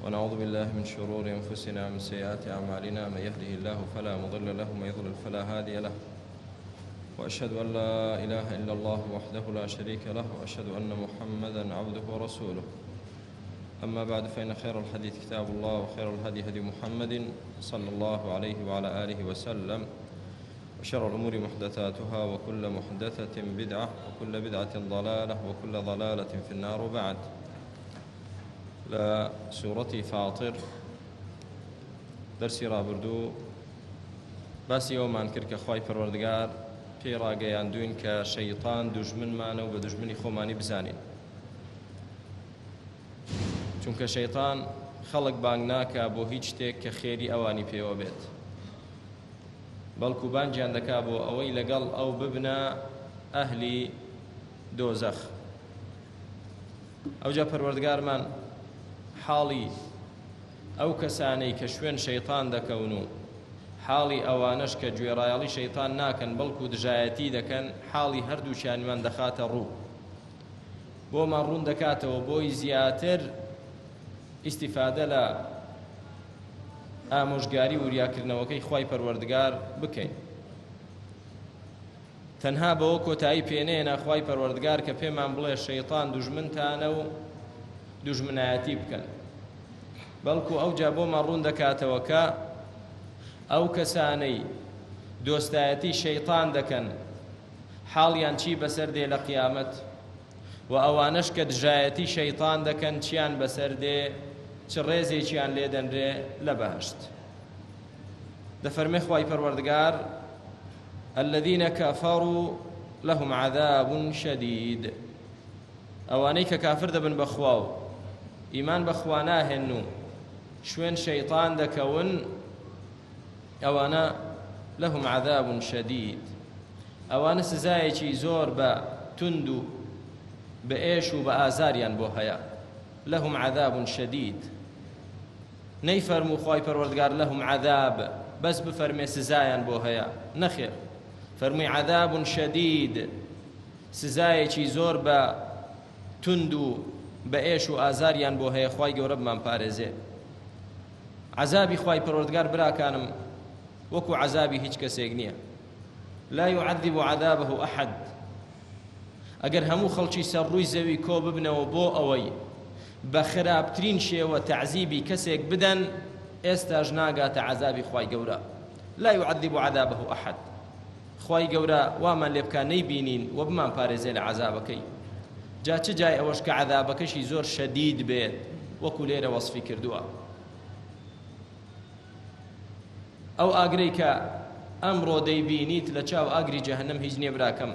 ونعوذ بالله من شرور أنفسنا ومن سيئات أعمالنا، من يهده الله فلا مضل له ومن يضلل فلا هادي له، وأشهد أن لا إله إلا الله وحده لا شريك له، وأشهد أن محمدا عبده ورسوله. أما بعد، فإن خير الحديث كتاب الله، وخير الهدي هدي محمد صلى الله عليه وعلى آله وسلم، وشر الأمور محدثاتها، وكل محدثة بدعة، وكل بدعة ضلالة، وكل ضلالة في النار. وبعد، لە سورەتی فاطر دەرسی ڕابردوو باسی ئەومان کرد کە خوای پەروەردگار پێی ڕاگەیاندوین کە شەیطان دوژمنمانە و بە دوژمنی خۆمانی بزانین، چونکە شەیطان خەڵک بانگ ناکا بۆ هیچ شتێک کە خێری ئەوانی پێوە بێت، بەڵکو بانگیان دەکا بۆ ئەوەی لەگەڵ ئەو ببنە ئەهلی دۆزەخ. ئەوجا پەروەردگارمان حاڵی ئەو کەسانەی کە شوێن شەیطان دەکەون و حاڵی ئەوانەش کە گوێڕایەڵی شەیطان ناکەن بەڵکو دژایەتی دەکەن، حاڵی هەردووکیانمان دەخاتە ڕوو، بۆمان ڕوون دەکاتەوە بۆی زیاتر ئیستیفادە لە ئامۆژگاری وریاکردنەوەکەی خوای پەروەردگار بکەین. تەنها بەوە کۆتایی پێنەیەنا خوای پەروەردگار کە پێمان بڵێ شەیطان دوژمنتانە و دوژمنایەتی بکەن، بەڵکو ئەوجا بۆمان ڕوون دەکاتەوە کە ئەو کەسانەی دۆستایەتی شەیطان دەکەن حاڵیان چی بەسەر دێ لە قیامەت، و ئەوانەش کە دژایەتی شەیطان دەکەن چیان بەسەر دێ، چ ڕێزێکیان لێ دەنرێ لە بەهەشت. دەفەرمێ خوای پەروەردگار الذين كفروا لهم عذاب شديد، ئەوانەی کە کافر دەبن بە خوا و ئیمان بە خوا ناهێن و شوێن شەیطان دەکەون، ئەوانە لهم عذاب شديد، ئەوانە سزایەکی زۆر بە توند و بە ئێش و بە ئازاریان بۆ هەیە. لهم عذاب شديد، نەیفەرموو خوای پەروەردگار لهم عذاب، بەس بفەرمێ سزایان بۆ هەیە، نەخێر، فەرمووی عذاب شدید، سزایەکی زۆر بە توند و بە ئێش و ئازاریان بۆ هەیە. خوای گەورە بمان پارێزێ. عذابی خوای پەروەردگار براکانم وەکو عذابی هیچ کەسێک نییە. لا يعذب عذابه أحد. ئەگەر هەموو خەڵکی سەر ڕووی زەوی کۆ ببنەوە بۆ ئەوەی بە خراپترین شێوە تەعزیبی کەسێک بدەن، ئێستاش ناگاتە عەزابی خوای گەورە. لا يعذب عذابه أحد. خوای گەورە وامان لێ بکا نەیبینین و بمان پارێزێ لە عەزابەکەی. جا چ جای ئەوەش کە عەزابەکەشی زۆر شەدید بێت وەکو لێرە وەصفی کردووە. ئەو ئاگرەی کە ئەمڕۆ دەیبینیت لە چاو ئاگری جەهەنەم هیچ نییە براکەم،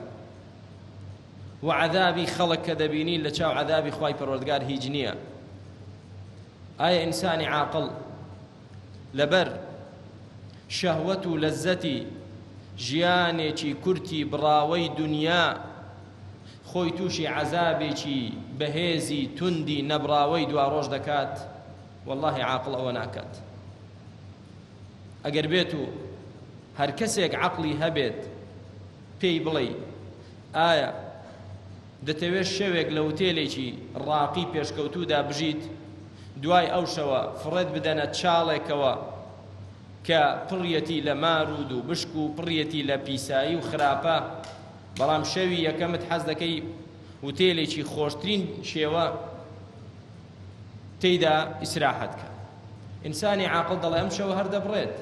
و عەذابی خەڵک کە دەبینی لە چاو عەذابی خوای پەروەردگار هیچ نییە. ئایا ئینسانی عاقڵ لەبەر شەهوەت و لەزەتی ژیانێکی کورتی بڕاوەی دنیا خۆی تووشی عەذابێکی بەهێزی توندی نەبڕاوەی دواڕۆژ دەکات؟ واللهی عاقڵ ئەوە ناکات. ئەگەر بێت و هەر کەسێک عەقڵی هەبێت پێی بڵێ ئایا دەتەوێت شەوێک لە وتێلێکی ڕاقی پێشکەوتوودا بژیت، دوای ئەو شەوە فڕێت بدەنە چاڵێکەوە کە پڕیەتی لە مار و دووبشک و پڕیەتی لە پیسایی و خراپە، بەڵام شەوی یەکەمت حەز دەکەی وتێلێکی خۆشترین شێوە تێیدا ئیسراحەت کە. ئینسانی عاقڵ دەڵێ ئەم شەوە هەر دەبڕێت،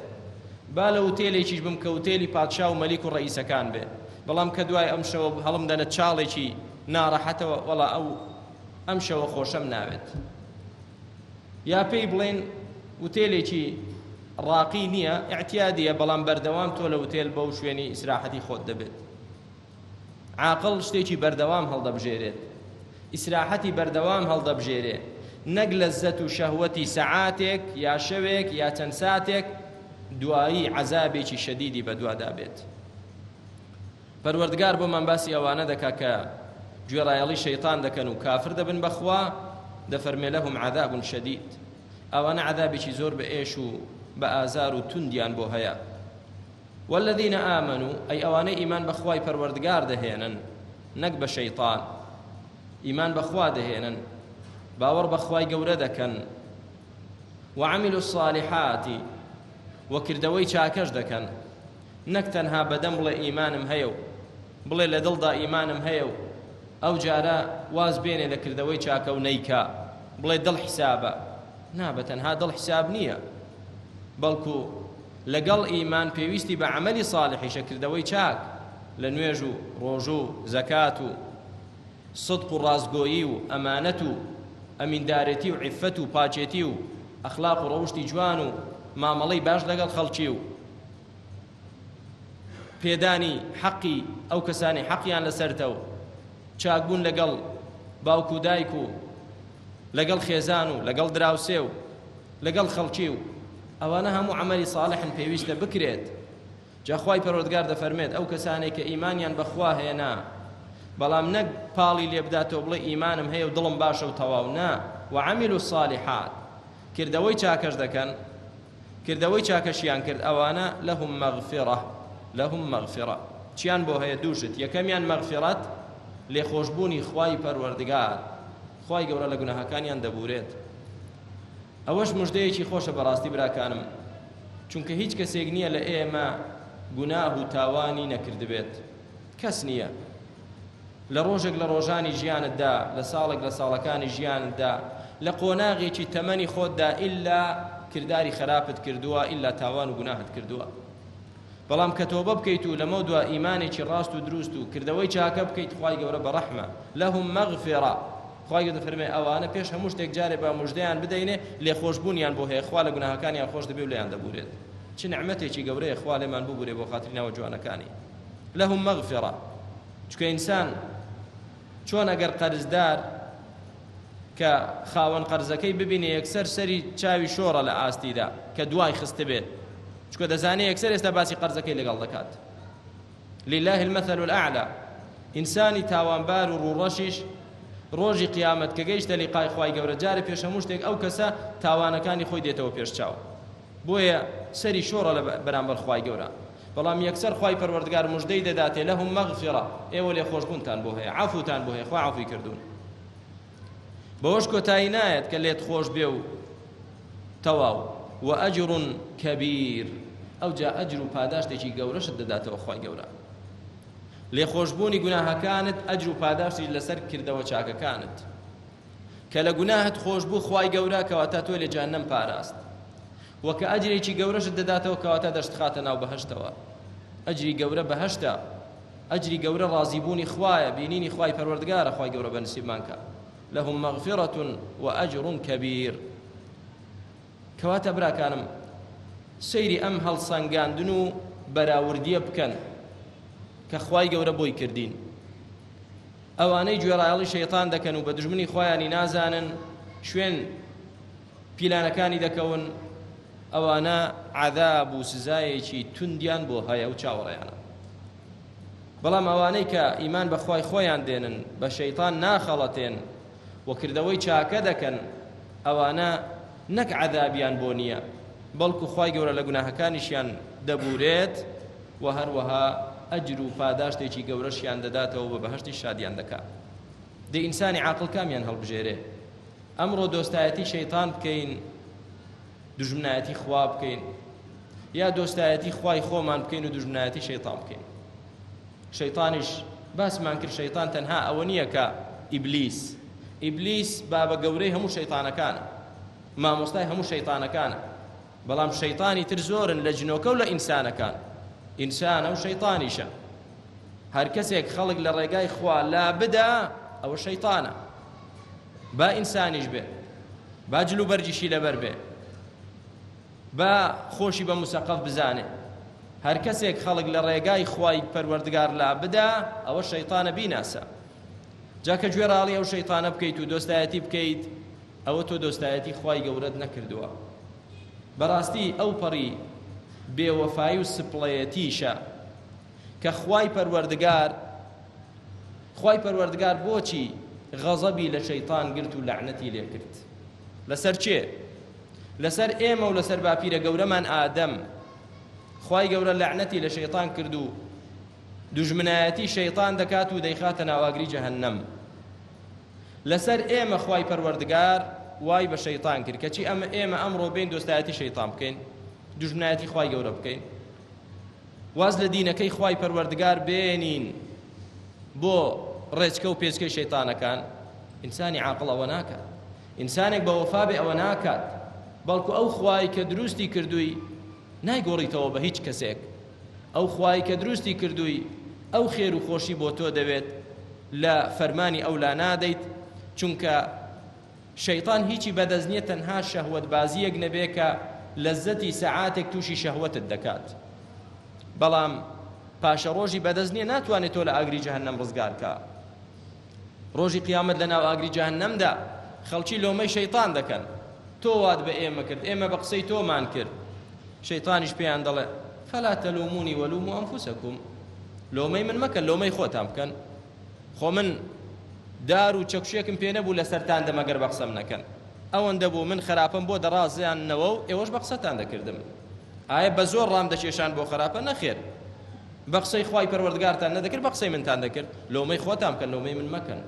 با لە وتێلێکیش بم کە وتێلی پادشا و مەلیک و ڕەئیسەکان بێ، بەڵام کە دوای ئەم شەوە هەڵم دەنە چاڵێکی ناڕەحەتەوە، وەڵا ئەو ئەم شەوە خۆشەم ناوێت. یا پێی بڵێن وتێلێکی ڕاقی نییە، ئیعتیادیە، بەڵام بەردەوام تۆ لە وتێل بەو شوێنی ئیسراحەتی خۆت دەبێت. عاقڵ شتێکی بەردەوام هەڵدەبژێرێت، ئیسراحەتی بەردەوام هەڵدەبژێرێ، نەک لەزەت و شەهوەتی سەعاتێک یا شەوێک یا چەند ساتێک دوایی عەزابێکی شەدیدی بەدوادا بێت. پەروەردگار بۆمان باسی ئەوانە دەکا کە گوێڕایەڵی شەیطان دەکەن و کافر دەبن بەخوا، دەفەرمێ لەهم عەذاب شەدید، ئەوانە عەذابێکی زۆر بە ئێش و بە ئازار و توندیان بۆ هەیە. والذین آمنوا، ئەی ئەوانەی ئیمان بە خوای پەروەردگار دەهێنن نەک بە شەیطان، ئیمان بە خوا دەهێنن، باوەڕ بە خوای گەورە دەکەن. وعملوا الصالحات و کردەوەی چاکەش دەکەن نەک تەنها بەدەم بڵێ ئیمانم هەیە و بڵێ لە دڵدا ئیمانم هەیە و ئەو جارە واز بێنێ لە کردەوەی چاکە و نەیکا بڵێ دڵ حیسابە نا بە تەنها دڵ حیساب نییە بەڵکو لەگەڵ ئیمان پێویستی بە عەمەلی صالحیشە کردەوەی چاک لە نوێژ و ڕۆژوو و زەکات و سدق و ڕاستگۆیی و ئەمانەت و ئەمیندارێتی و عیفەت و پاکێتی و ئەخلاق و ڕەوشتی جوان و مامەڵەی باش لەگەڵ خەڵکی و پێدانی حەقی ئەو کەسانەی حەقیان لەسەرتە و چاکبوون لەگەڵ باوک و دایک و لەگەڵ خێزان و لەگەڵ دراوسێ و لەگەڵ خەڵکی و ئەوانە هەموو عەمەلی صالحن پێویستە بکرێت. جا خوای پەروەردگار دەفەرمێت ئەو کەسانەی کە ئیمانیان بە خوا هێنا بەڵام نەک پاڵی لێ بداتەوە بڵێ ئیمانم هەیە و دڵم باشە و تەواو نا وعملوا الصالحات کردەوەی چاکەش دەکەن کردەوەی چاکەشیان کرد ئەوانە لهم مغفرە لهم مغفرە چیان بۆ هەیە دوو شت یەکەمیان مەغفرەت لێخۆشبوونی خوای پەروەردگار خوای گەورە لە گوناهەکانیان دەبورێت ئەوەش مژدەیەکی خۆشە بەڕاستی براکانم چونکە هیچ کەسێک نییە لە ئێمە گوناه و تاوانی نەکردبێت کەس نییە لە ڕۆژێک لە ڕۆژانی ژیانتدا لە ساڵێک لە ساڵەکانی ژیانتدا لە قۆناغێکی تەمەنی خۆتدا ئللا کرداری خراپت کردووە ئللا تاوان و گوناهت کردووە بەڵام کە تۆبە بکەیت و لەمەو دوا ئیمانێکی ڕاست و دروست و کردەوەی چاکە بکەیت خوای گەورە بە ڕەحمە لهم مغفرە خوای گەورە دەفەرمێ ئەوانە پێش هەموو شتێک جارێ با مژدەیان بدەینێ لێخۆشبوونیان بۆ هەیە خوا لە گوناهەکانیان خۆش دەبێ و لێیان دەبورێت چ نعمەتێکی گەورەیە خوا لێمان ببورێ بۆ خاتری ناوە جوانەکانی لهم مغفرە چونکە ئینسان چۆن ئەگەر قەرزدار کە خاوەن قەرزەکەی ببینێ یەکسەر سەری چاوی شۆڕە لە ئاستیدا کە دوای خستبێت چونکە دەزانێ یەکسەر ئێستا باسی قەرزەکەی لەگەڵ دەکات لله المثل الأعلى ئینسانی تاوانبار و ڕووڕەشیش ڕۆژی قیامەت کە گەیشتە لیقای خوای گەورە جارێ پێش هەموو شتێک ئەو کەسە تاوانەکانی خۆی دێتەوە پێش چاو بۆیە سەری شۆڕە لە بەرامبەر خوای گەورە بەڵام یەکسەر خوای پەروەردگار مژدەی دەداتێ لەهم مەغفرە ئێوە لێخۆشبوونتان بۆ هەیە عەفوتان بۆ هەیە خوا عەفوی کردوون بەوەش کۆتایی نایەت کە لێت خۆش بێ و تەواو وأجر كبير ئەوجا ئەجر و پاداشتێکی گەورەشت دەداتەوە خوای گەورە لێخۆشبوونی گوناهەکانت ئەجر و پاداشتیش لەسەر کردەوە چاکەکانت کە لە گوناهت خۆش بوو خوای گەورە کەواتە تۆ لە جەهەنەم پاراست وە کە ئەجرێکی گەورەشت دەداتەوە کەواتە دەشتخاتە ناو بەهەشتەوە ئەجری گەورە بەهەشتە ئەجری گەورە ڕازیبوونی خوایە بینینی خوای پەروەردگارە خوای گەورە بە نسیبمان کە لهم مغفرة وأجر كبير کەواتە براکانم سەیری ئەم هەڵسەنگاندن و بەراوردیە بکەن کە خوای گەورە بۆی کردین ئەوانەی گوێڕایەڵی شەیتان دەکەن و بە دوژمنی خۆیانی نازانن شوێن پیلانەکانی دەکەون ئەوانە عذاب و سزایەکی توندیان بۆ هەیە و چاوەڕێیانە بەڵام ئەوانەی کە ئیمان بە خوای خۆیان دێنن بە شەیتان ناخەڵەتێن و کردەوەی چاکە دەکەن ئەوانە نەک عذابیان بۆ نییە بەڵکو خوای گەورە لە گوناهەکانیشیان دەبورێت و هەروەها ئەجر و پاداشتێکی گەورەشیان دەداتەوە بە بەهەشتی شادیان دەکا. دەی ئینسانی عاقڵ کامیان هەڵبژێرێ؟ ئەمڕۆ دۆستایەتی شەیتان بکەین دوژمنایەتی خوا بکەین یا دۆستایەتی خوای خۆمان بکەین و دوژمنایەتی شەیتان بکەین شەیتانیش باسمان کرد شەیتان تەنها ئەوە نییە کە ئیبلیس ئیبلیس بابە گەورەی هەموو شەیتانەکانە مامۆستای هەموو شەیتانەکانە بەڵام شەیتانی تر زۆرن لە جنۆکە و لە ئینسانەکان ئینسانە و شەیتانیشە هەر کەسێک خەڵک لە ڕێگای خوا لا بدا ئەوە شەیتانە با ئینسانیش بێ با جل و بەرگیشی لەبەر بێ با خۆشی بە مسەقەف بزانێ هەر کەسێک خەڵک لە ڕێگای خوای پەروەردگار لا بدا ئەوە شەیتانە بیناسە جا کە گوێڕاڵی ئەو شەیتانە بکەیت و دۆستایەتی بکەیت ئەوە تۆ دۆستایەتی خوای گەورەت نەکردووە بەڕاستی ئەو پەڕی بێوەفایی و سپڵەیەتیشە کە خوای پەروەردگار خوای پەروەردگار بۆچی غەزەبی لە شەیتان گرت و لەعنەتی لێکرد لەسەر چێ لەسەر ئێمە و لەسەر باپیرە گەورەمان ئادەم خوای گەورە لەعنەتی لە شەیتان کرد و دوژمنایەتی شەیتان دەکات و دەیخاتە ناواگری جەهەنەم لەسەر ئێمە خوای پەروەردگار وای بە شەیتان کرد، کەچی ئەمە ئێمە ئەمڕۆ بێین دۆستایەتی شەیتان بکەین، دوژمنایەتی خوای گەورە بکەین، واز لە دینەکەی خوای پەروەردگار بێنین بۆ ڕێچکە و پێچکەی شەیتانەکان. ئینسانی عاقڵ ئەوە ناکات، ئینسانێک بە وەفا بێ ئەوە ناکات، بەڵکو ئەو خوای کە دروستی کردووی نایگۆڕیتەوە بە هیچ کەسێک. ئەو خوای کە دروستی کردووی ئەو خێر و خۆشی بۆ تۆ دەوێت لە فەرمانی ئەو لا نادەیت، چونکە شەیتان هیچی بەدەست نیە تەنها شەهوەت بازیەک نەبێ کە لەزەتی سەعاتێک توشی شەهوەتت دەکات، بەڵام پاشەڕۆژی بەدەست نیە ناتوانێت تۆ لە ئاگری جەهەنەم ڕزگار کا. ڕۆژی قیامەت لە ناو ئاگری جەهەنەمدا خەڵکی لۆمەی شەیتان دەکەن، تۆ وات بە ئێمە کرد، ئێمە بە قسەی تۆمان کرد. شەیتانیش پێیان دەڵێ فلا تلومونی ولوموا انفسکم، لۆمەی من مەکەن، لۆمەی خۆتان بکەن. خۆ من دار و چەکوشێکم پێ نەبوو لەسەرتان دەم ئەگەر بە قسەم نەکەن، ئەوەندە بوو من خراپەم بۆ دەڕازیاننەوە و ئێوەش بە قسەتان دەکردم. ئایا بە زۆر ڕام دەکێشان بۆ خراپە؟ نەخێر، بە قسەی خوای پەروەردگارتان نەدەکرد، بە قسەی منتان دەکرد. لۆمەی خۆتان بکەن، لۆمەی من مەکەن.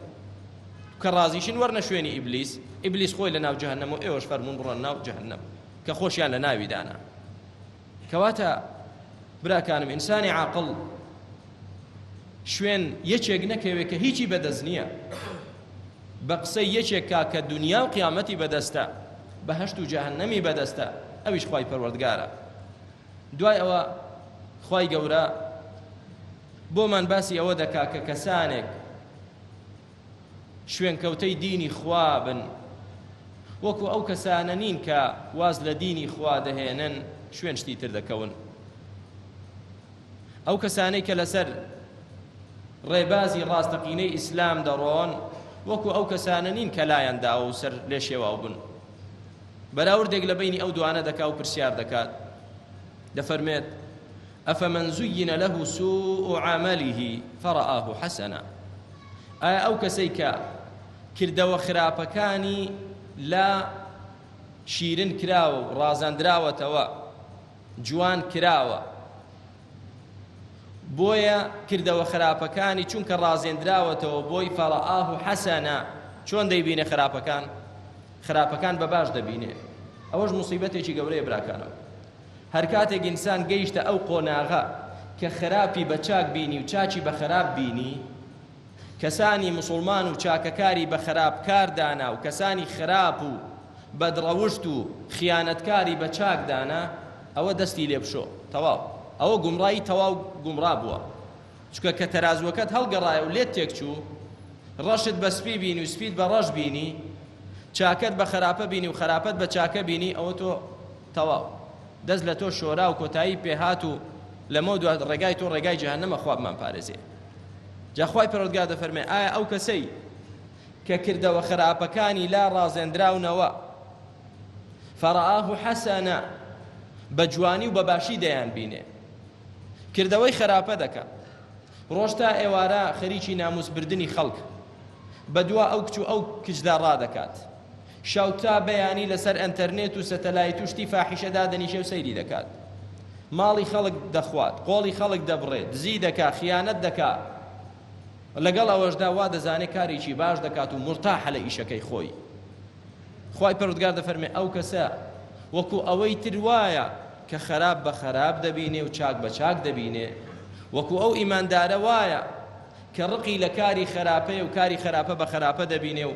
کە ڕازیشن وەرنە شوێنی ئیبلیس، ئیبلیس خۆی لە ناو جەهەنەم و ئێوەش فەرموون بڕۆن ناو جەهەنەم کە خۆشیان لە ناوی دانا. کەواتە براکانم ئینسانی عاقڵ شوێن یەکێک نەکەوێت کە هیچی بەدەست نییە، بە قسەی یەکێک کا کە دنیا و قیامەتی بەدەستە، بەهەشت و جەهەنەمی بەدەستە، ئەویش خوای پەروەردگارە. دوای ئەوە خوای گەورە بۆمان باسی ئەوە دەکا کە کەسانێک شوێنکەوتەی دینی خوا بن وەکو ئەو کەسانە نین کە واز لە دینی خوا دەهێنن شوێن شتی تر دەکەون. ئەو کەسانەی کە لەسەر ڕێبازی ڕاستەقینەی ئیسلام دەڕۆن وەکو ئەو کەسانە نین کە لایان داوە و سەر لێ شێواو بوون. بەراوردێک لە بەینی ئەو دوانە دەکا و پرسیار دەکات، دەفەرمێت ئەفەمەن زوین له سوء عمله فرآه حسنا، ئایا ئەو کەسەی کە کردەوە خراپەکانی لا شیرن کراوە و ڕازاندراوەتەوە، جوان کراوە، بۆیە کردەوە خراپەکانی چونکە ڕازێندراوەتەوە بۆی فرآه حسنا، چۆن دەیبینێ خراپەکان؟ خراپەکان بە باش دەبینێ. ئەوەش موسیبەتێکی گەورەیە براکانم. هەر کاتێک ئینسان گەیشتە ئەو قۆناغە کە خراپی بە چاک بینی و چاکی بە خراپ بینی، کەسانی موسوڵمان و چاکەکاری بە خراپکار دانا و کەسانی خراپ و بەدڕەوشت و خیانەتکاری بە چاک دانا، ئەوە دەستی لێ بشۆ، تەواو. ئەوە گومڕایی تەواو گومڕا بووە. چونکە کە تەرازووەکەت هەڵگەڕایە و لێت تێکچوو، ڕەشت بە سپی بینی و سپیت بە ڕەش بینی، چاکەت بە خراپە بینی و خراپەت بە چاکە بینی، ئەوە تۆ تەواو دەست لە تۆ شۆرا و کۆتایی پێهات و لەمەودوا ڕێگای تۆ ڕێگای جەهەنەمە، خوا بمانپارێزێ. جا خوای پەروەردگار دەفەرمێ ئایا ئەو کەسەی کە کردەوە خراپەکانی لا ڕازێندراونەوە فرآه حسنا بە جوانی و بە باشی دەیان بینێ، کردەوەی خراپە دەکا، ڕۆژ تا ئێوارە خەریکی ناموس بردنی خەڵک، بەدوا ئەو کچ و ئەو کچدا ڕادەکات، شەو تا بەیانی لەسەر ئەنتەرنێت و سەتەلایت و شتی فاحیشە دادەنیشێ و سەیری دەکات، ماڵی خەڵک دەخوات، قۆڵی خەڵک دەبڕێ، دزی دەکا، خیانەت دەکا، لەگەڵ ئەوەشدا وا دەزانێ کارێکی باش دەکات و مورتاحە لە ئیشەکەی خۆی. خوای پەروەردگار دەفەرمێ ئەو کەسە وەکو ئەوەی تر وایە کە خراپ بە خراپ دەبینێ و چاک بە چاک دەبینێ، وەکو ئەو ئیماندارە وایە کە ڕقی لە کاری خراپەیە و کاری خراپە بە خراپە دەبینێ و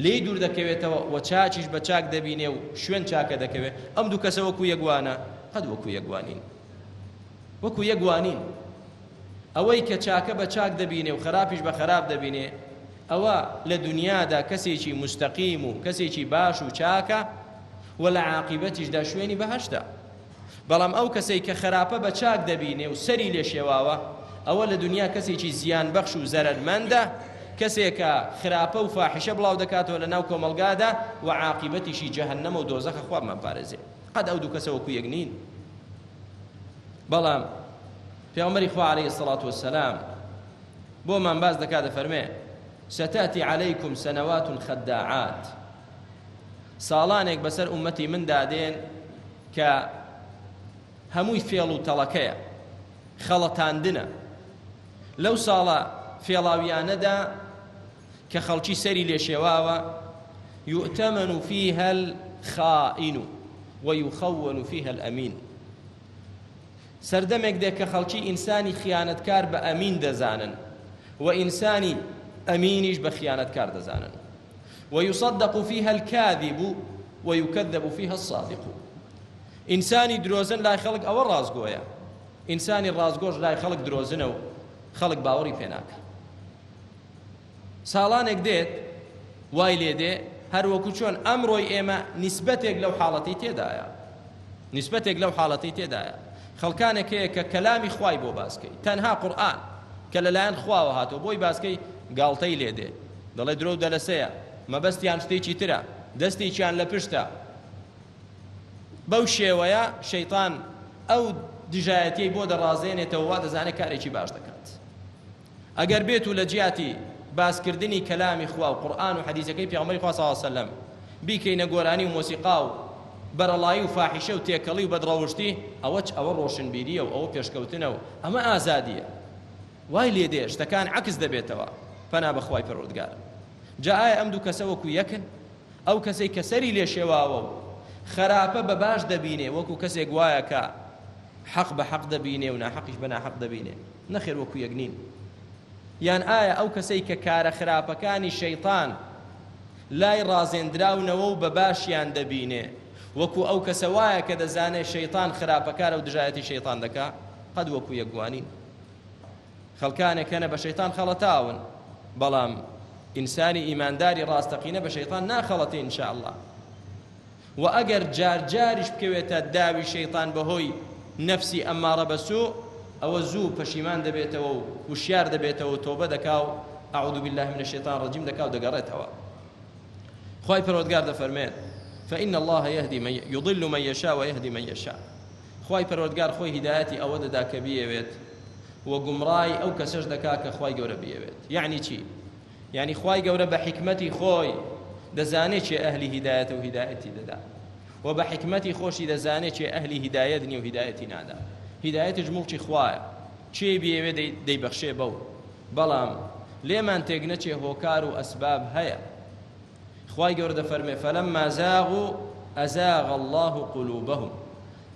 لێی دوور دەکەوێتەوە و چاکیش بە چاک دەبینێ و شوێن چاکە دەکەوێ. ئەم دوو کەسە وەکو یەک وانە؟ قەت وەکو یەک وانین، وەکو یەک وانین. ئەوەی کە چاکە بە چاک دەبینێ و خراپیش بە خراپ دەبینێ ئەوە لە دنیادا کەسێکی مستەقیم و کەسێکی باش و چاکە و لە عاقیبەتیشدا شوێنی بەهەشتە. بەڵام ئەو کەسەی کە خراپە بە چاک دەبینێ و سەری لێ شێواوە ئەوە لە دنیا کەسێکی زیان بەخش و زەرەرمەندە، کەسێکە خراپە و فاحیشە بڵاو دەکاتەوە لە ناو کۆمەڵگادا و عاقیبەتیشی جەهەنەمە و دۆزەخە، خوا بمانپارێزێ. قەت ئەو دوو کەسە وەکو یەک نین. بەڵام پێغەمبەری خوا عەلەیهی سەڵات وەسەلام بۆمان باس دەکات دەفەرمێ ستأتی عەلەیکم سنوات خداعات، ساڵانێک بەسەر ئومەتی مندا دێن کە هەمووی فێڵ و تەڵەکەیە، خەڵەتاندنە. لەو ساڵە فێڵاویانەدا کە خەڵکی سەری لێشێواوە، يؤتمن فيها الخائن ويخون فيها الأمين. سەردەمێک دێ کە خەڵکی ئینسانی خیانەتکار بە ئەمین دەزانن و ئینسانی ئەمینیش بە خیانەتکار دەزانن. ويصدق فيها الكاذب ويكذب فيها الصادق. ئینسانی درۆزن لای خەڵک ئەوە ڕاستگۆیە، ئینسانی ڕاستگۆش لای خەڵک درۆزنە و خەڵک باوەڕی پێ ناکا. ساڵانێک دێت وای لێ دێ هەر وەکو چۆن ئەمڕۆی ئێمە نیسبەتێک لەو حاڵەتەی تێدایە، نیسبەتێک لەو حاڵەتەی تێدایە. خەڵکانێک هەیە کە کەلامی خوای بۆ باسکەی، تەنها قورئان کە لەلایەن خواوە هاتووە بۆی باسکەی گاڵتەی لێ دێ، دەڵێ درۆ و دەلەسەیە، مەبەستیان شتێکی ترە، دەستێکیان لە پشتە. بەو شێوەیە شەیتان ئەو دژایەتیەی بۆ دەڕازێنێتەوە، وا دەزانێت کارێکی باش دەکات. ئەگەر بێت و لە جیاتی باسکردنی کەلامی خوا و قورئان و حەدیسەکەی پێغەمبەری خوا صلی اللە علیە وسلم بیکەینە گۆرانی و مۆسیقا و بەرەڵایی و فاحیشە و تێکەڵی و بەدڕەوشتی، ئەوە چ ئەوە ڕۆشنبیریە و ئەوە پێشکەوتنە و ئەمە ئازادیە. وای لێ دێ شتەکان عەکس دەبێتەوە. پەنا بە خوای پەروەردگار. جا ئایا ئەم دوو کەسە وەکو یەکن؟ ئەو کەسەی کە سەری لێ شێواوە و خەراپە بە باش دەبینێ وەکو کەسێک وایە کە حەق بە حەق دەبینێ و ناحەقیش بە ناحەق دەبینێ؟ نەخێر وەکو یەک نین. یان ئایا ئەو کەسەی کە کارە خراپەکانی شەیتان لای ڕازێندراونەوە و بە باشیان دەبینێ وەکو ئەو کەسە وایە کە دەزانێ شەیتان خراپەکارە و دژایەتی شەیتان دەکا؟ قەت وەکو یەک وانین. خەڵکانێک هەنە بە شەیتان خەڵەتاون، بەڵام ئینسانی ئیمانداری ڕاستەقینە بە شەیتان ناخەڵەتێ إن شاء الله. وە ئەگەر جار جاریش بکەوێتە داوی شەیتان بەهۆی نەفسی ئەممارە بە سوء ئەوە زوو پەشیمان دەبێتەوە و وشیار دەبێتەوە و تۆبە دەکا و اعوذ باللە من الشیطان الرجیم دەکا و دەگەڕێتەوە. خوای پەروەردگار دەفەرمێت فإن الله يهدي من يضل من يشاء ويهدي من يشاء. خوای پەروەردگار خۆی هیدایەتی ئەوە دەدا کە بیەوێت و گومڕای ئەو کەسەش دەکا کە خوای گەورە بیەوێت. یەعنی چی؟ یانی خوای گەورە بە حیکمەتی خۆی دەزانێ کێ ئەهلی هیدایەتە و هیدایەتی دەدا و بە حیکمەتی خۆشی دەزانێ کێ ئەهلی هیدایەت نیە و هیدایەتی نادا. هیدایەتیش موڵکی خوایە، کێی بیەوێ دەیبەخشێ بەو. بەڵام لێمان تێک نەچێ هۆکار و ئەسباب هەیە. خوای گەورە دەفەرمێ فلما زاغوا ازاغ الله قلوبهم.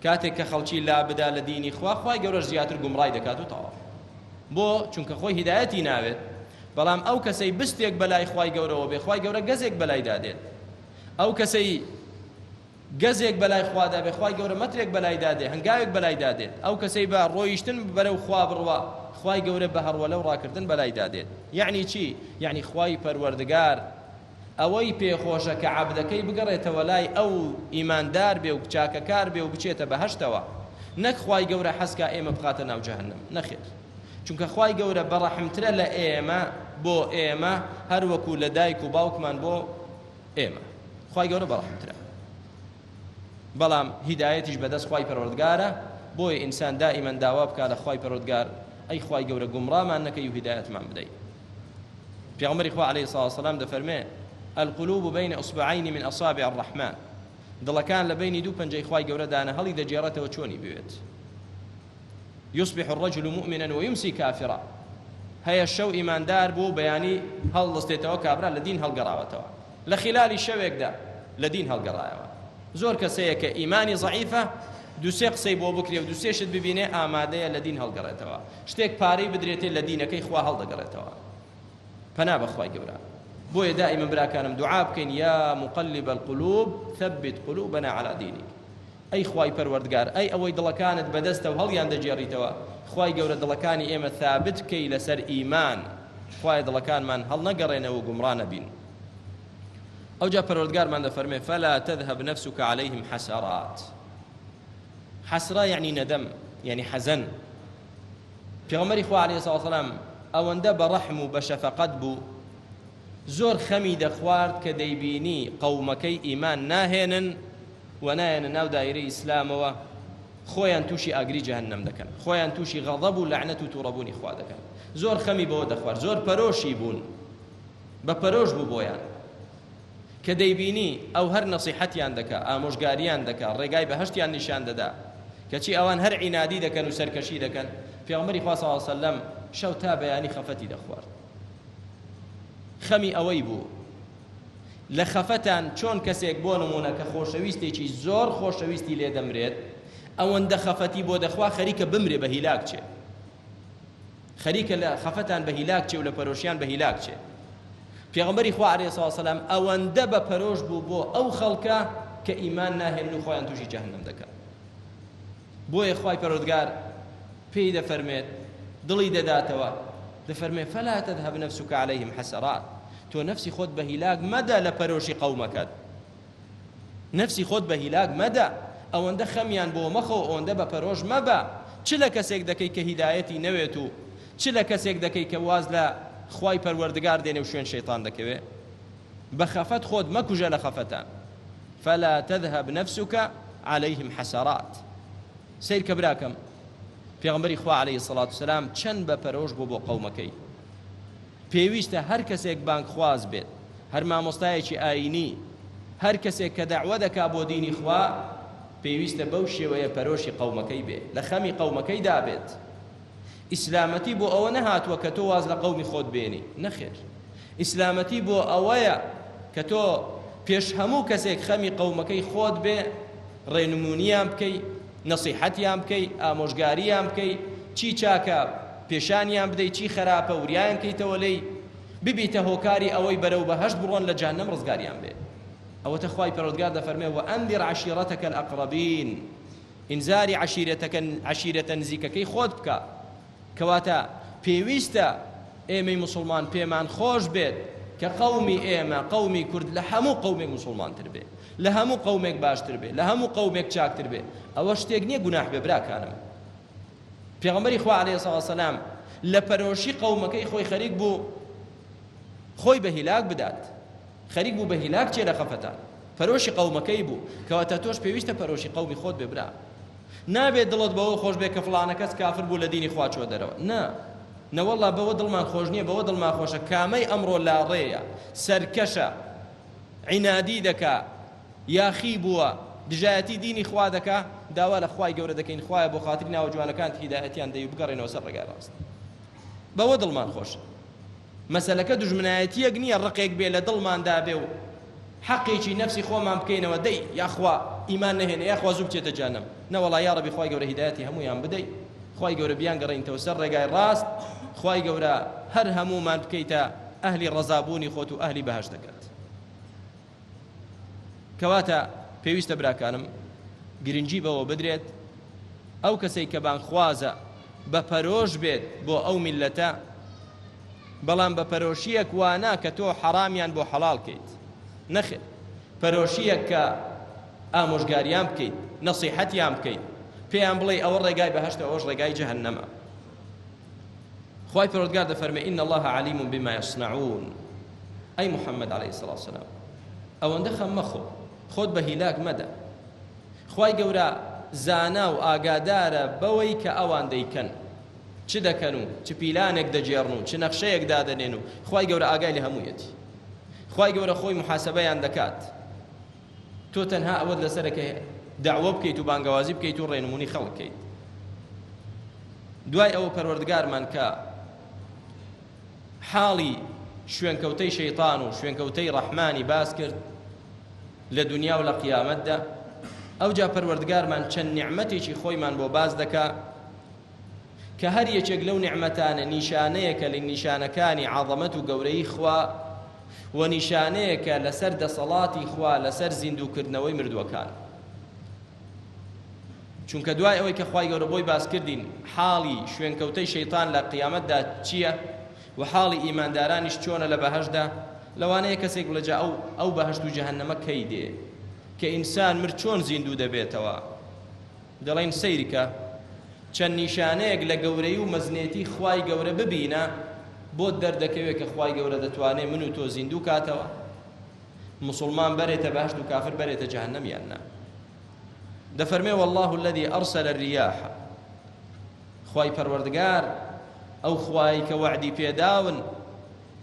کاتێک کە خەڵکی لابدا لە دینی خوا، خوای گەورەش زیاتر گومڕای دەکات و تەواو. بۆ؟ چونکە خۆی هیدایەتی ناوێت. بەڵام ئەو کەسەی بستێک بەلای خوای گەورەوە بێ، خوای گەورە گەزێک بەلایدا دێت. ئەو کەسەی گەزێک بەلای خوادا بێ، خوای گەورە مەترێک بەلایدا دێ، هەنگاوێک بەلایدا دێت. ئەو کەسەی بە ڕۆیشتن بەرەو خوا بڕوا، خوای گەورە بە هەڕوەلە و ڕاکردن بەلایدا دێت. یەعنی چی؟ یەعنی خوای پەروەردگار ئەوەی پێخۆشە کە عەبدەکەی بگەڕێتەوە لای ئەو و ئیماندار بێ و چاکەکار بێ و بچێتە بەهەشتەوە، نەک خوای گەورە حەزکا ئێمە بخاتە ناو جەهەنەم، نەخێر، چونکە خوای گەورە بەڕەحمترە لە ئێمە بۆ ئێمە هەر وەکو لە دایک و باوکمان بۆ ئێمە، خوای گەورە بەڕەحمترە. بەڵام هیدایەتیش بەدەست خوای پەروەردگارە، بۆیە ئینسان دائیمەن داوا بکا لە خوای پەروەردگار ئەی خوای گەورە گومڕامان نەکەی و هیدایەتمان بدەی. پێغەمبەری خوا علیە الصلوة والسلام دەفەرمێ، القلوب بین اصبعین من اصابع الرحمن، دڵەکان لە بەینی دوو پەنجەی خوای گەورەدانە هەڵی دەگێڕێتەوە چۆنی بوێت. یصبح الرجل مؤمنا ویمسی کافرا، هەیە شەو ئیماندار بوو و بەیانی هەڵدەستێتەوە کابرا لە دین هەڵگەڕاوەتەوە، لە خلالی شەوێکدا لە دین هەڵگەڕایەوە. زۆر کەس هەیە کە ئیمانی زەعیفە، دوو سێ قسەی بۆ بکرێ و دوو سێ شت ببینێ ئامادەیە لە دین هەڵگەڕێتەوە، شتێک پارەی بدرێتێ لە دینەکەی خوا هەڵدەگەڕێتەوە. پەنا بە خوای گەورە. بۆیە دائیمەن براکانم دوعا بکەین یا مقلب القلوب ثبت قلوبنا علی دینک. ئەی خوای پەروەردگار ئەی ئەوەی دڵەکانت بەدەستە و هەڵیان دەگێڕیتەوە، خوای گەورە دڵەکانی ئێمە ثابت بکەی لەسەر ئیمان، خوایە دڵەکانمان هەڵنەگەڕێنەوە و گومڕا نەبین. ئەوجا پەروەردگارمان دەفەرمێ فلا تذهب نفسك عليهم حسرات. حسرە یعنی ندم یعنی حەزەن. پێغەمبەری خوا علیه الصلاة والسلام ئەوەندە بە ڕەحم و بە شەفەقەت بوو زۆر خەمی دەخوارد کە دەیبینی قەومەکەی ئیمان ناهێنن و نایەنە ناو دایرەی ئیسلامەوە، خۆیان تووشی ئاگری جەهەنەم دەکەن، خۆیان تووشی غەضەب و لەعنەت و تووڕەبوونی خوا دەکەن. زۆر خەمی بەوە دەخوارد، زۆر پەرۆشی بوون، بە پەرۆش بوو بۆیان. کە دەیبینی ئەو هەر نەسیحەتیان دەکا، ئامۆژگاریان دەکا، ڕێگای بەهەشتیان نیشان دەدا، کەچی ئەوان هەر عینادی دەکەن و سەرکەشی دەکەن، پێغەمبەری خوا صلی اللە علیە وسلم شەو تا بەیانی خەفەتی دەخوارد. خەمی ئەوەی بوو. لە خەفەتان چۆن کەسێک بۆ نموونە کە خۆشەویستێکی زۆر خۆشەویستی لێ دەمرێت ئەوەندە خەفەتی بۆ دەخوا خەریکە بمرێ بە هیلاک چێ خەریکە لە خەفەتان بە هیلاک چێ و لە پەرۆشیان بە هیلاک چێ پێغەمبەری خوا عەلەیهی سڵاو وسەلام ئەوەندە بە پەرۆش بوو بۆ ئەو خەڵکە کە ئیمان ناهێنن و خۆیان تووشی جەهەنەم دەکەن بۆیە خوای پەروەردگار پێی دەفەرمێت دڵی دەداتەوە دەفەرمێ فلا تذهب نفسك عليهم حسرات تۆ نەفسی خۆت بە هیلاک مەدە لە پەرۆشی قەومەکەت نەفسی خۆت بە هیلاک مەدە ئەوەندە خەمیان بۆ مەخۆ ئەوەندە بە پەرۆش مەبە چ لە کەسێک دەکەی کە هیدایەتی نەوێت و چ لە کەسێک دەکەی کە واز لە خوای پەروەردگار دێنێ و شوێن شەیتان دەکەوێ بە خەفەت خۆت مەکوژە لە خەفەتان فلا تذهب نفسك عليهم حسرات سەیر کە براکەم پێغەمبەری خوا علیه الصلاة والسلام چەند بە پەرۆش بوو بۆ قەومەکەی پێویستە هەر کەسێک بانگخواز بێت هەر مامۆستایەکی ئایینی هەر کەسێک کە دەعوە دەکا بۆ دینی خوا پێویستە بەو شێوەیە پەرۆشی قەومەکەی بێ لە خەمی قەومەکەیدا بێت ئیسلامەتی بۆ ئەوە نەهاتووە کە تۆ واز لە قەومی خۆت بێنی، نەخێر ئیسلامەتی بۆ ئەوەیە کە تۆ پێش هەموو کەسێک خەمی قەومەکەی خۆت بێ، ڕێنمونیان بکەی، نەسیحەتیان بکەی، ئامۆژگاریان بکەی، چی چاکە پێشانیان بدەی، چی خەراپە وریایان کەیتەوە لێی، ببیتە هۆکاری ئەوەی بەرەو بەهەشت بڕۆن لە جەهەنەم ڕزگاریان بێ. ئەوەتە خوای پەروەردگار دەفەرمێ وأنذر عشیرتک الأقربین ئینزاری عەشیرەتەکە عەشیرەتە نزیکەکەی خۆت بکە کەواتە پێویستە ئێمەی موسڵمان پێمان خۆش بێت کە قەومی ئێمە قەومی کورد لە هەموو قەومێک موسڵمانتر بێ لە هەموو قەومێک باشتر بێ لە هەموو قەومێک چاکتر بێ ئەوە شتێک نییە گوناح بێ براکانم پێغەمبەری خوا عەلەیهی سڵاو وسەلام لە پەرۆشی قەومەکەی خۆی خەریک بوو خۆی بە هیلاک بدات خەریک بوو بە هیلاک چێ لە خەفەتان پەرۆشی قەومەکەی بوو کەواتە تۆش پێویستە پەرۆشی قەومی خۆت بێ برا نابێت دڵت بەوە خۆش بێ کە فڵانە کەس کافر بوو لە دینی خوا چوە دەرەوە نا نەوەڵا بەوە دڵمان خۆش نییە بەوە دڵمان خۆشە کامەی ئەمڕۆ لاڕێیە سەرکەشە عینادی دەکا یاخی بووە دژایەتی دینی خوا دەکا داوا لە خوای گەورە دەکەین خوایە بۆ خاتری ناوە جوانەکانت هیدایەتیان دەی و بگەڕێنەوە سەر ڕێگای ڕاست بەوە دڵمان خۆشە مەسەلەکە دوژمنایەتیەک نیە ڕقێک بێ لە دڵماندا بێ و حەقێکی نەفسی خۆمان بکەینەوە دەی یاخوا ئیمان نەهێنێ یاخوا زوو بچێتە جەهەنەم نەوەڵا یاڕەبی خوای گەورە هیدایەتی هەموویان بدەی خوای گەورە بیانگەڕێنیتەوە سەر ڕێگای ڕاست خوای گەورە هەر هەموومان بکەیتە ئەهلی ڕەزابوونی خۆت و ئەهلی بەهەشتەکەت. کەواتە پێویستە براکانم گرنگی بەوە بدرێت ئەو کەسەی کە بانگخوازە بە پەرۆش بێت بۆ ئەو میللەتە بەڵام بە پەرۆشیەک وانا کە تۆ حەرامیان بۆ حەڵاڵ کەیت نەخێر پەرۆشیەک کە ئامۆژگاریان بکەیت نەسیحەتیان بکەیت پێیان بڵێ ئەوە ڕێگای بەهەشتە ئەوەش ڕێگای جەهەنەمە خوای پەروەردگار دەفەرمێ ان اللە علیم بما یصنعون ئەی محمد علیه الصلاة والسلام ئەوەندە خەم مەخۆ خۆت بە هیلاک مەدە خوای گەورە زانا و ئاگادارە بەوەی کە ئەوان دەیکەن چ دەکەن و چ پیلانێک دەگێڕن و چ نەخشەیەک دادەنێن و خوای گەورە ئاگای لە هەموویەتی خوای گەورە خۆی محاسبەیان دەکات تۆ تەنها ئەوەت لەسەرە کە دەعوە بکەیت و بانگەوازی بکەیت و ڕێنمونی خەڵک کەیت دوای ئەوە پەروەردگارمان کە حاڵی شوێنکەوتەی شەیطان و شوێنکەوتەی ڕەحمانی باس کرد لە دنیا و لە قیامەتدا ئەوجا پەروەردگارمان چەند نیعمەتێکی خۆیمان بۆ باس دەکا کە هەر یەکێک لەو نیعمەتانە نیشانەیەکە لە نیشانەکانی عەزەمەت و گەورەیی خوا و نیشانەیەکە لەسەر دەسەڵاتی خوا لەسەر زیندووکردنەوەی مردووەکان. چونکە دوای ئەوەی کە خوای گەورە بۆی باس کردین حاڵی شوێنکەوتەی شەیتان لە قیامەتدا چییە و حاڵی ئیماندارانیش چۆنە لە بەهەشتدا لەوانەیە کەسێک بڵێ جا ئەو ئەو بەهەشت و جەهەنەمە کەی دێ کە ئینسان مرد چۆن زیندوو دەبێتەوە دەڵێین سەیرکە چەند نیشانەیەک لە گەورەی و مەزنێتی خوای گەورە ببینە بۆت دەردەکەوێت کە خوای گەورە دەتوانێت من و تۆ زیندوو کاتەوە مسلمان بەرێتە بەهەشت و کافر بەرێتە جەهەنەم یان نا دەفەرمێ والله الذي أرسل الرياح خوای پەروەردگار ئەو خوای کە وەعدی پێداون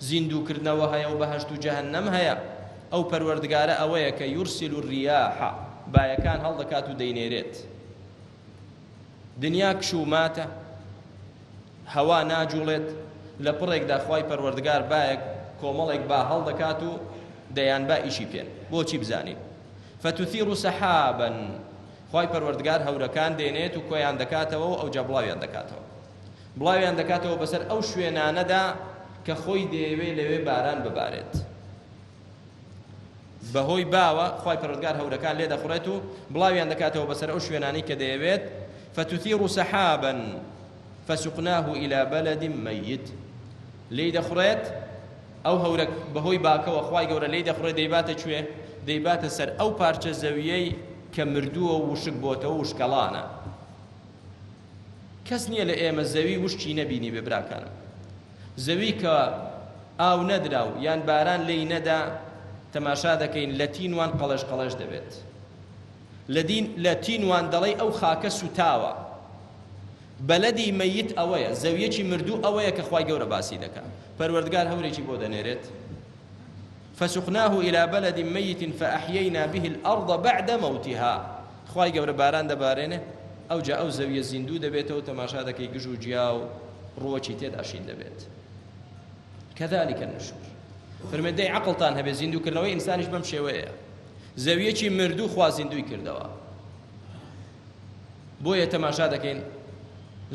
زیندووکردنەوە هەیە و بەهەشت و جەهەنەم هەیە، ئەو پەروەردگارە ئەوەیە کە یورسل الریاح بایەکان هەڵدەکات و دەینێرێت. دنیا کش و ماتە، هەوا ناجوڵێت، لە پڕێکدا خوای پەروەردگار بایەک کۆمەڵێک با هەڵدەکات و. دەیانبا ئیشی پێن بۆچی بزانین فتثیر سحابا خوای پەروەردگار هەورەکان دێنێت و کۆیان دەکاتەوە و ئەوجا بڵاویان دەکاتەوە بڵاویان دەکاتەوە بەسەر ئەو شوێنانەدا کە خۆی دەیەوێ لەوێ باران ببارێت بەهۆی باوە خوای پەروەردگار هەورەکان لێ دەخوڕێت و بڵاویان دەکاتەوە بەسەر ئەو شوێنانەی کە دەیەوێت فتثیر سحابا فسقناه إلى بلد ميت لێی دەخوڕێت ئەو هەورە بەهۆی باکەوە خوای گەورە لێی دەخوڕێت دەیباتە کوێ دەیباتە سەر ئەو پارچە زەویەی کە مردووە و وشک بۆتەوە وشکەڵانە کەس نییە لە ئێمە زەوی وشکی نەبینی بێ براکانم زەوی کە ئاو نەدرا و یان باران لێی نەدا تەماشا دەکەین لە تینوان قەڵێش قەڵێش دەبێت لە دین لە تینوان دەڵێی ئەو خاکە سوتاوە بەلەدی مەیت ئەوەیە زەویەکی مردوو ئەوەیە کە خوای گەورە باسی دەکا پەروەردگار هەورێکی بۆ دەنێرێت فسقناه إلى بلد ميت فأحيينا به الأرض بعد موتها خوای گەورە باران دەبارێنێ ئەوجا ئەو زەویە زیندوو دەبێتەوە تەماشا دەکەی گژ و گیا و ڕووەکی تێدا شین دەبێت كذلك النشور فەرمێ دەی عەقڵتان هەبێ زیندووکردنەوەی ئینسانیش بەم شێوەیە زەویەکی مردوو خوا زیندووی کردەوە بۆیە تەماشا دەکەین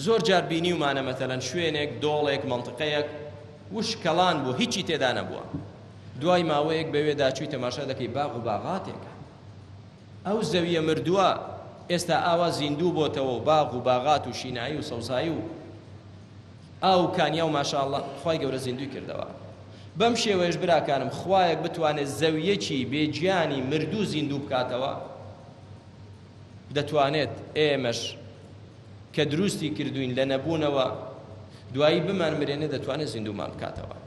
زۆر جار بینیومانە مەتەلەن شوێنێک دۆڵێک مەنتقەیەک وشکەڵان بوو هیچی تێدا نەبووە دوای ماوەیەک بەوێدا چووی تەماشا دەکەی باغ و باغاتێکە ئەو زەویە مردووە ئێستا ئاوا زیندوو بۆتەوە و باغ و باغات و شینایی و سەوزایی و ئاو و کانیا و ماشاءاللە خوای گەورە زیندووی کردەوە بەم شێوەیەش براکانم خوایەک بتوانێت زەویەکی بێگیانی مردوو زیندوو بکاتەوە دەتوانێت ئێمەش کە دروستی کردوین لە نەبوونەوە دوایی بمان مرێنێ دەتوانێت زیندوومان بکاتەوە